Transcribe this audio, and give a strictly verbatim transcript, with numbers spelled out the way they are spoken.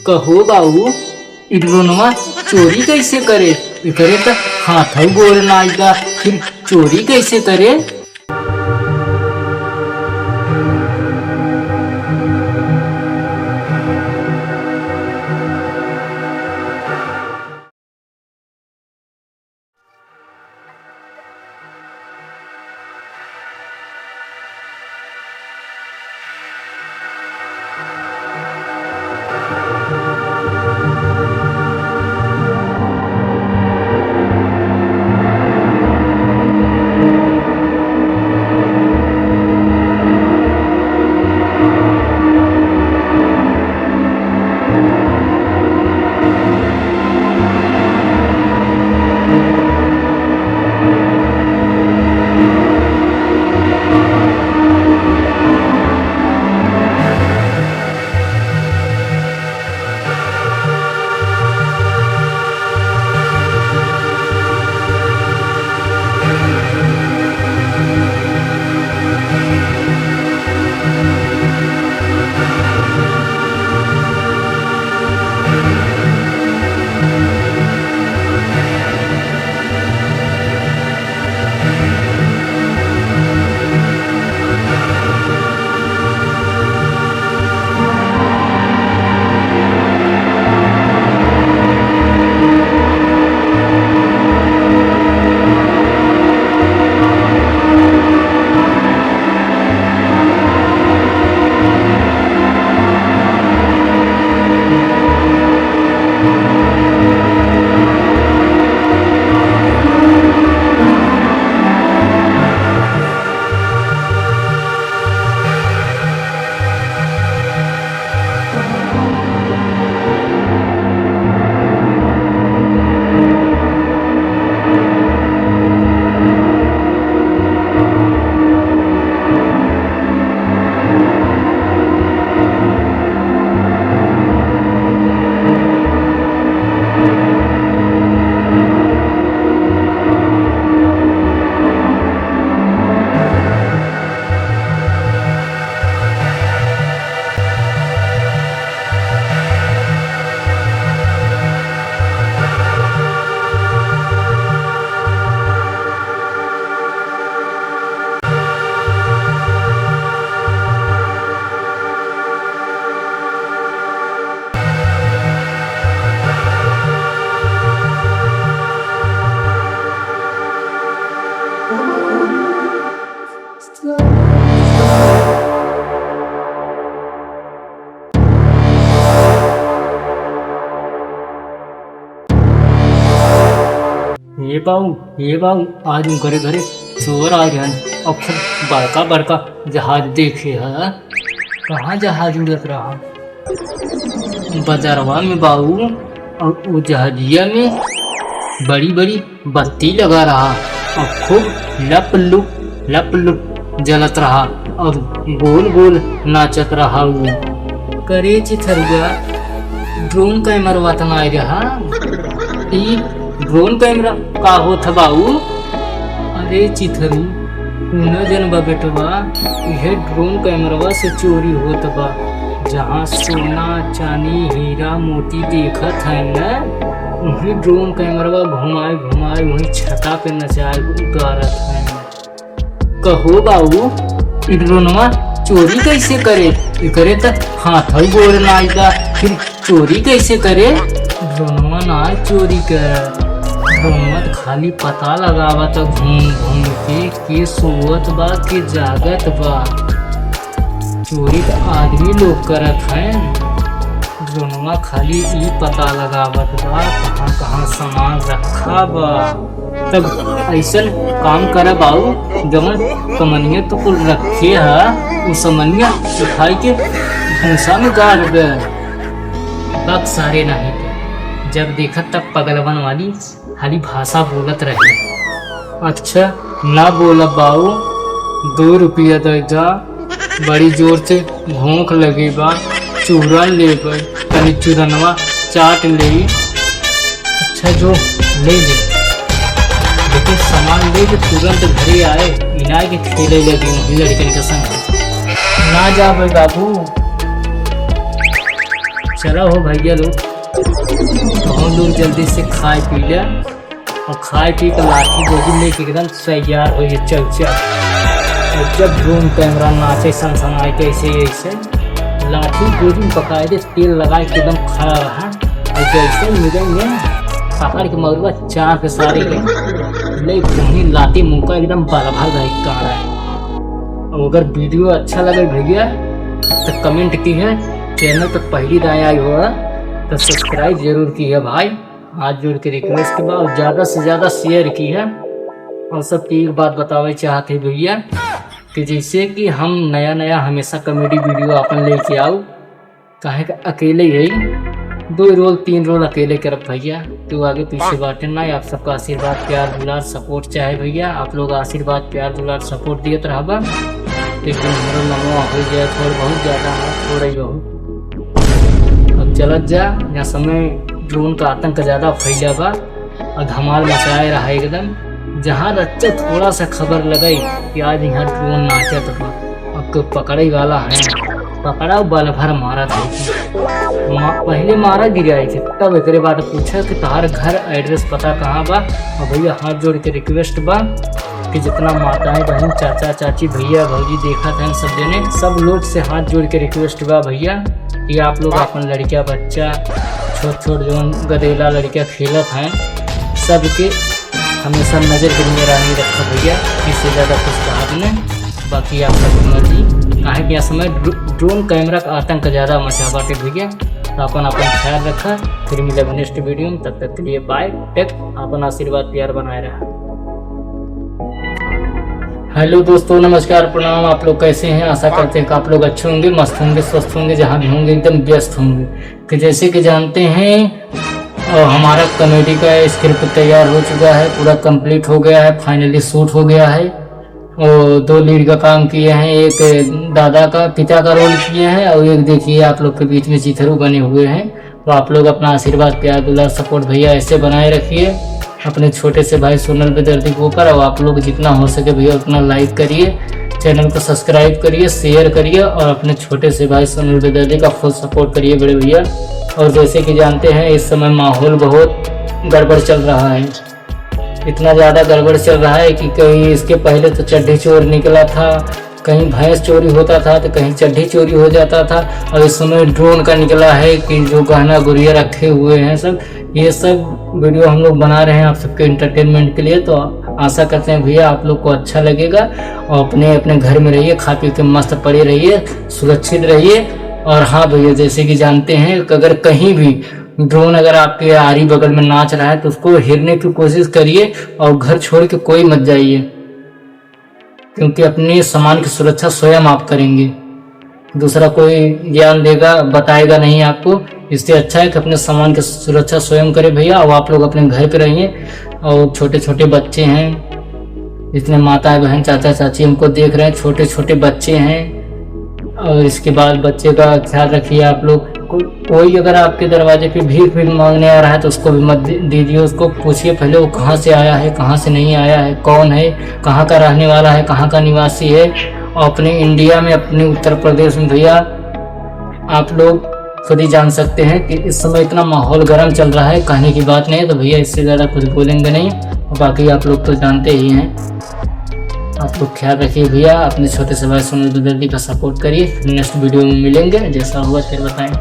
कहो बाऊ, ई ड्रोनवा चोरी कैसे करे? एकरे त हाथौ गोड़ नाई बा, फिर चोरी कैसे करे? हे बाऊ, हे बाऊ, आज उनकरे घरे चोर आए रहन और खूब बड़का बड़का जहाज देखे ह। कहाँ जहाज उड़त रहा? बजरवा में बाऊ, और वो जहाजिया में बड़ी बड़ी बत्ती लगा रहा और खूब लप लुप, लप लुप जलत रहा और गोल गोल नाचत रहा वो। करे चिथरुआ, ड्रोन कैमरवा त नाय रहा। ई ड्रोन कैमरा का होत ह बाऊ? अरे चिथरू, तू न जनबा बेटवा, इहे ड्रोन कैमरवा से चोरी होत बा। जहाँ सोना, चानी, हीरा, मोती देखत है न, उही ड्रोन कैमरवा घुमाए घुमाए वही छता पे नचाए उतारत है। कहो बाऊ, ई ड्रोनवा चोरी कैसे करे? एकरे त हाथौ गोड़ नाई बा, फिर चोरी कैसे करे? ड्रोनवा ना चोरी करे, ड्रोनवा त खाली पता लगावत घूम घूम के, के सोवत बा, के जागत बा। चोरी त आदमी लोग करत हैं। ड्रोनवा खाली ई पता लगावत बा, कहाँ कहाँ सामान रखा बा। तब ऐसन काम करे बाऊ, जवन समनिया तो कुल रखे ह, उ समनिया उठाई के भूसा में गाड़ दे। बक सारे नहीं थे, जब देखत तब पगलवन वाली खाली भाषा बोलत रहे। अच्छा, ना बोला बाऊ, दो रुपया दे जा, बड़ी जोर से भूख लगी बा, चूरन लेबे, तनी चूरनवा चाट लेई। अच्छा जो, ले ले। लेकिन सामान ले के तुरंत घरे आए, इनाय के खेले लगी वही लड़कन के संग। ना जाबे बाबू, चला हो भइया लोग, बहुत लोग जल्दी से खाए पी ले और खाए पी के लाठी गोजी लेके एकदम तैयार हो ये चल चल। और जब ड्रोन कैमरा नाचे सनसनाए के ऐसे ऐसे लाठी गोजी में पकाए दे, तेल लगाए के एकदम खड़ा रहा। और जैसे मिले में पकड़ के मगरवा चार के सारे के ले घूमी लाती मुंह का एकदम बराबर रहे काड़ा है। और अगर वीडियो अच्छा लगे भइया तो कमेंट की है, चैनल पर पहली दाएं आई हो तो सब्सक्राइब जरूर की है भाई। हाथ जोड़ के रिक्वेस्ट बा और ज़्यादा से ज़्यादा शेयर की है। और सबके एक बात बतावे चाहत है भइया कि जैसे कि हम नया नया हमेशा कॉमेडी वीडियो अपन लेके आऊ, काहे कि अकेले ही दो रोल तीन रोल अकेले करब भइया, तो आगे पीछे बाटे ना। आप सबका आशीर्वाद प्यार दुलार सपोर्ट चाहे भइया, आप लोग आशीर्वाद प्यार दुलार सपोर्ट दियत रहबा, लेकिन हमरो नमवा हो जाए थोड़ बहुत ज़्यादा ना, थोड़ा ही बहुत। अब चलत जा, यहाँ समय ड्रोन का आतंक ज़्यादा फैला बा और धमाल मचाए रहा एकदम। जहाँ रच्चा थोड़ा सा खबर लगाई कि आज यहाँ ड्रोन नाचत बा, अब कोई पकड़े वाला है, पकड़ा बल भर मारा था कि मा-, पहले मारा गिराई थे, तब एकरे बाद पूछा कि तोहार घर एड्रेस पता कहाँ बा। और भइया हाथ जोड़ के रिक्वेस्ट बा कि जितना माताएं बहन चाचा चाची भइया भौजी देखत हैं सब जने, सब लोग से हाथ जोड़ के रिक्वेस्ट बा भइया कि आप लोग अपन लड़किया बच्चा छोट छोट जौन गदेला लड़किया खेलत हैं सबके हमेशा नजर के निगरानी रखा भइया, इससे ज्यादा कुछ कहा भी नहीं। बाकी आप सबकी मर्जी, काहे कि यह समय ड्रो-, ड्रोन कैमरा का आतंक ज्यादा मचा बाटे भइया। तो अपन अपन ख्याल रखा, फिर मिलब नेक्स्ट वीडियो में, तब तक के लिए बाय टेक, अपन आशीर्वाद प्यार बनाए रहा। हेलो दोस्तों, नमस्कार, प्रणाम। आप लोग कैसे हैं? आशा करते हैं कि आप लोग अच्छे होंगे, मस्त होंगे, स्वस्थ होंगे, जहाँ भी होंगे एकदम व्यस्त होंगे। कि जैसे कि जानते हैं, अ, हमारा कॉमेडी का स्क्रिप्ट तैयार हो चुका है, पूरा कंप्लीट हो गया है, फाइनली शूट हो गया है। और दो लीड का काम किए हैं, एक दादा का, पिता का रोल किए हैं और एक देखिए आप लोग के बीच में चिथरू बने हुए हैं। तो आप लोग अपना आशीर्वाद प्यार दुलार सपोर्ट भइया ऐसे बनाए रखिए। अपने छोटे से भाई सोनल बेदर्दी के ऊपर। और आप लोग जितना हो सके भइया उतना लाइक करिए, चैनल को सब्सक्राइब करिए, शेयर करिए और अपने छोटे से भाई सोनल बेदर्दी का फुल सपोर्ट करिए बड़े भइया। और जैसे कि जानते हैं इस समय माहौल बहुत गड़बड़ चल रहा है, इतना ज़्यादा गड़बड़ चल रहा है कि कहीं इसके पहले तो चड्ढी चोर निकला था, कहीं भैंस चोरी होता था तो कहीं चड्ढी चोरी हो जाता था। और इस समय ड्रोन का निकला है कि जो गहना गुरिया रखे हुए हैं सब, ये सब वीडियो हम लोग बना रहे हैं आप सबके एंटरटेनमेंट के लिए। तो आशा करते हैं भइया आप लोग को अच्छा लगेगा और अपने, अपने घर में रहिए, खा पी के मस्त पड़े रहिए, सुरक्षित रहिए। और हाँ भइया, जैसे कि जानते हैं कि अगर कहीं भी ड्रोन अगर आपके आरी बगल में नाच रहा है तो उसको हेरने की कोशिश करिए और घर छोड़ के कोई मत जाइए, क्योंकि अपने सामान की सुरक्षा स्वयं आप करेंगे। दूसरा कोई ज्ञान देगा, बताएगा नहीं आपको। इससे अच्छा है कि अपने सामान की सुरक्षा स्वयं करें भइया। और आप लोग अपने घर पे रहिए और छोटे छोटे बच्चे हैं, जितने माताएं बहन चाचा चाची हमको देख रहे हैं, छोटे छोटे बच्चे हैं। और इसके बाद बच्चे का ख्याल रखिए आप लोग। को, कोई अगर आपके दरवाजे पे भीख भी मांगने आ रहा है तो उसको भी मत दे- दीजिए, उसको पूछिए पहले वो कहाँ से आया है, कहाँ से नहीं आया है, कौन है, कहाँ का रहने वाला है, कहाँ का निवासी है। और अपने इंडिया में, अपने उत्तर प्रदेश में भइया, आप लोग खुद ही जान सकते हैं कि इस समय इतना माहौल गर्म चल रहा है, कहने की बात नहीं है। तो भइया इससे ज़्यादा कुछ बोलेंगे नहीं, और बाकी आप लोग तो जानते ही हैं। आप लोग ख्याल रखिए भइया, अपने छोटे से भाई सोनल बेदर्दी का सपोर्ट करिए। फिर नेक्स्ट वीडियो में मिलेंगे, जैसा हुआ फिर बताएं।